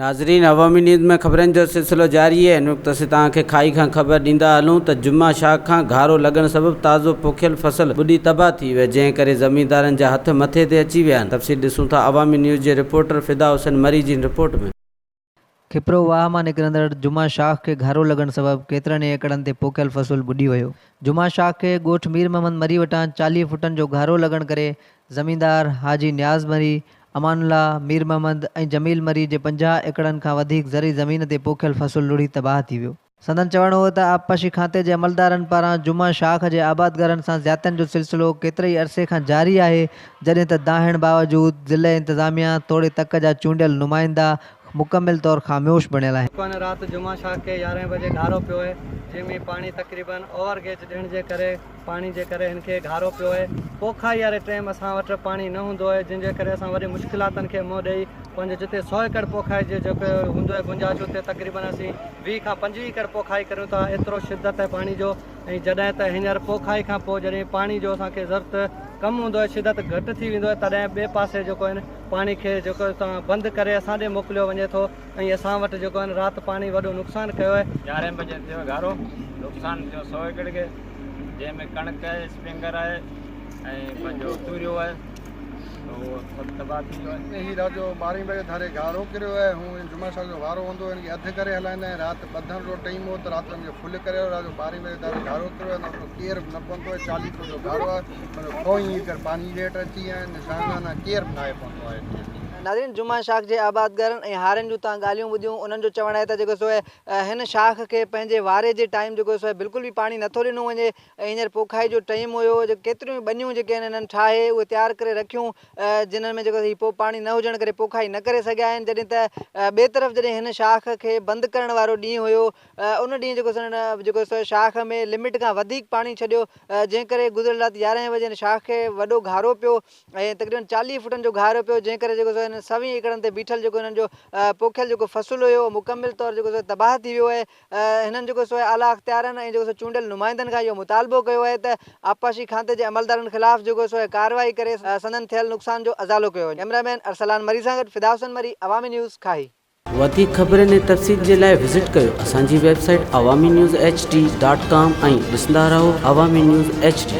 ناظرين عوامي نيوز ۾ خبرن جو سلسلو جاري آهي هن وقت اسين توهان کي کائي کان خبر ڏيندا هلون ته جمعه شاخ کان گهارو لڳڻ سبب تازو پوکيل فصل ٻڏي تباهه ٿي ويو جنهن ڪري زميندارن جا هٿ مٿي تي اچي ويا آهن تفصيل ڏسون ٿا عوامي نيوز جي رپورٽر فدا حسين مري جي هن رپورٽ ۾. کپرو واهه مان نڪرندڙ جمعه شاخ کي گهارو لڳڻ سبب ڪيترن ئي ايڪڙن تي پوکيل فصل ٻڏي ويو. جمعه شاخ کي ڳوٺ مير محمد مري وٽان 40 فٽن جو گهارو لڳڻ ڪري زميندار حاجي نياز مري، امان الله، مير محمد ۽ جميل مري جي 50 ايڪڙن کان وڌيڪ زرعي زمين تي پوکيل فصل لڙهي تباهه ٿي ويو. سندن چوڻ هو ته آبپاشي کاتي جي عملدارن پاران جمعه شاخ جي آبادگارن سان زيادتين جو سلسلو ڪيتري ئي عرصي کان جاري آهي جڏهن ته دانهڻ باوجود ضلعي انتظاميا توڙي تڪ جا چونڊيل نمائندا مڪمل طور خاموش بڻيل آهن. ڪن رات جمعه شاخ کي يارهين بجي گهارو پيو آهي جنهن ۾ پاڻي تقريبن اوور گيج ڏيڻ جي ڪري پاڻي جي ڪري هن کي گهارو پيو آهي پوکائي واري ٽيم اسان وٽ پاڻي نه هوندو آهي جنهن جي ڪري اسان وڏي مشڪلاتن کي منهن ڏئي پنهنجو جتي سو ايڪڙ پوکائي جي جيڪو هوندو آهي گنجائش اتي تقريبن اسين 20 کان 25 ايڪڙ پوکائي ڪريون ٿا ايترو شدت آهي پاڻي جو ۽ جڏهن ته هينئر پوکائي کان پوء جڏهن پاڻي جو اسان کي ضرورت ڪم هوندو آهي شدت گهٽ ٿي ويندو آهي تڏهن ٻئي پاسي جيڪو آهن پاڻي کي جيڪو اتان بند ڪري اسان ڏي موڪليو وڃي ٿو ۽ اسان وٽ جيڪو آهن رات پاڻي وڏو نقصان ڪيو آهي. يارهين بجي ٿيو گهارو نقصان ٿيو سو ايڪڙ کي جنهن ۾ ڪڻڪ آهي اسپنگر آهي ۽ پنهنجو توريو آهي اهو سڀ تباهه ٿي ويو آهي. هي رات جو ٻارهين بجي ڌاري گهارو ڪريو آهي هون جمعه شاهه جو وارو هوندو هو هن کي اڌ ڪري هلائيندا آهن رات ٻڌڻ جو ٽيم هو ته رات جو هن کي فل ڪري رات جو ٻارهين بجي ڌاري گهارو ڪريو آهي نه ڪير به نه پهتو آهي 40 فوٽ جو گهارو آهي پر سوين ايڪڙ پاڻي جي هيٺ اچي ويا آهن نشانگانا ڪير به ناهي پهتو آهي هتي. ناظرين جمعه شاخ جي آبادگارن ۽ هارين جون توهان ڳالهيون ٻڌيون انهن جو چوڻ آهي ته جيڪو سو هن شاخ کي پنهنجي واري جي ٽائيم جيڪو سو بلڪل به پاڻي نٿو ڏنو وڃي ۽ هينئر پوکائي جو ٽائيم هيو جيڪو ڪيتريون ئي ٻنيون جيڪي آهن هنن ٺاهي اهي تيار ڪري رکيون جنھن ۾ جيڪو هي پوء پاڻي نه هجڻ ڪري پوکائي نه ڪري سگهيا آهن جڏهن ته ٻئي طرف جڏهن هن شاخ کي بند ڪرڻ وارو ڏينهن هيو ان ڏينهن جيڪو سو جيڪو سو شاخ ۾ لمٽ کان وڌيڪ پاڻي ڇڏيو جنهن ڪري گذريل رات يارهين بجي هن شاخ کي وڏو گهارو پيو ۽ تقريبن 40 فٽن جو گهارو پيو جنهن ڪري جيڪو سو هن سوين ايڪڙن تي بيٺل جيڪو هنن جو پوکيل جيڪو فصل هيو اهو مڪمل طور جيڪو سو تباهه ٿي ويو آهي هنن جيڪو سو اعليٰ اختيارن ۽ جيڪو سو چونڊيل نمائندن کان اهو مطالبو ڪيو آهي ته آبپاشي کاتي جي عملدارن خلاف جيڪو سو ڪارروائي ڪري سندن ٿيل نقصان جو ازالو ڪيو وڃي ڪئميرا مين ارسلان مري سان گڏ فدا حسين مري عوامي نيوز کاهي. وڌيڪ خبرن ۽ تفصيل جي لاء وزٽ ڪيو اسان جي website Awami news H D dot com ۽ ڏسندا رهو عوامي نيوز ايڇ ڊي.